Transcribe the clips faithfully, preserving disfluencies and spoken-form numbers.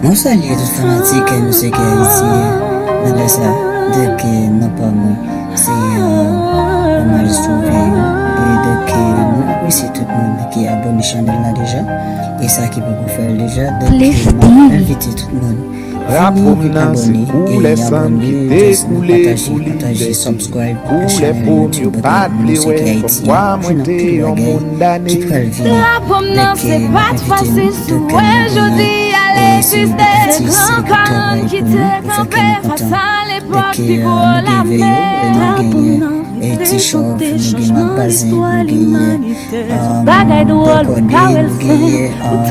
Nou salye tout fanatik Mizik Ayiti nan lè sa. Donk, nan pa mwen, se Omaj Souve. E donk, nou apresye tout moun ki abòne chanèl la deja. E sa ki poko fè l deja, donk, m ap envite tout moun vini abòne e abòne, just nou pataje, pataje, subscribe chanèl YouTube Mizik Ayiti a. Pou jwenn anpil bagay ki pral vini. Donk, m ap envite nou, donk, nou genyen, e se yon bèl ti seri k ap travay pou nou, pou fè kè nou kontan. Donk, nou gen Veyo, e nou genyen, e Ti Chòf, nou gen Mak Bazen, nou genyen, e, Bòkòde, nou genyen, e,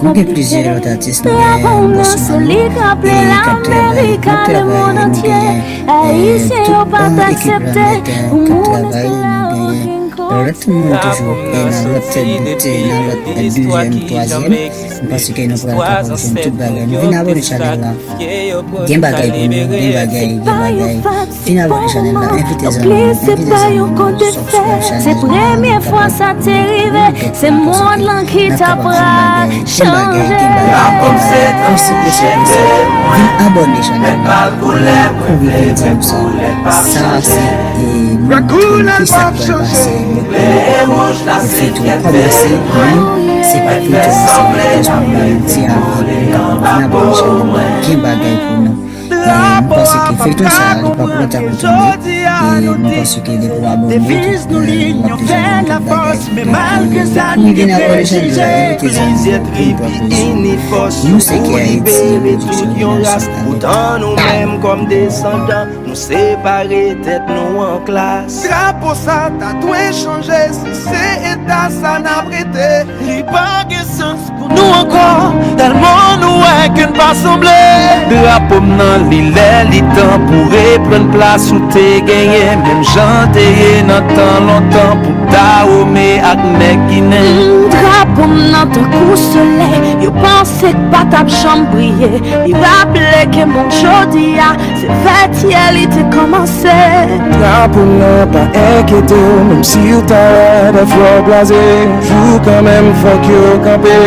nou gen plizyè lòt atis, nou genyen Bòs Malo, e k ap travay, k ap travay, nou genyen, e, tout, e, ekip la nèt, e, k ap travay, nou genyen lòt moun toujou, e nan lòt bout, e nan lòt dezyèm, twazyèm. M panse ke nou pral kapab jwenn tout bagay. Nou vin abòne chanèl la. Gen bagay pou nou, gen bagay, gen bagay. Vin abòne chanèl la, envite zanmi w, envite zanmi w, subscribe chanèl la, nou kapab, nou kapab jwenn bagay, gen bagay, gen bagay. Mèsi, mèsi, mèsi. Vin abòne chanèl la. Kouri vin di m sa. Sa se, e, nou montre nou kisa k pral pase. Yo fè tou kòmanse, men se pa fini tou ansanm. Jis pou ba yon ti avi pou nou kapab vin abòne chanèl la. Gen bagay pou nou. E nou panse ke feyton sa a, li pa pou lontan pou tonbe. E nou panse ke depi w abòne, tout, e, w ap deja jwenn tout bagay. Donk, e, kouri vin abòne chanèl la, envite zanmi w, vin pran pozisyon. Nou se Kè Ayiti, yon pwodiksyon Generasyon Talè. Bam! Nou separe tèt nou an klas. Drapo sa ta dwe chanje, si se eta sa n ap rete, li pa gen sans pou nou ankò, tèlman nou wè ke n pa sanble. Drapo m nan, li lè, li tan pou reprann plas ou te genyen, menm jan te ye nan tan lontan pou Dawome ak nèg Ginen. Drapo m nan tankou solèy, yo panse k pa t ap janm briye, li raple ke monn jodi a, se vètyèl li te kòmanse. Drapo m nan, pa enkyete w, menm si w ta wè dèfwa w blaze, yon jou kanmenm fòk yo kanpe.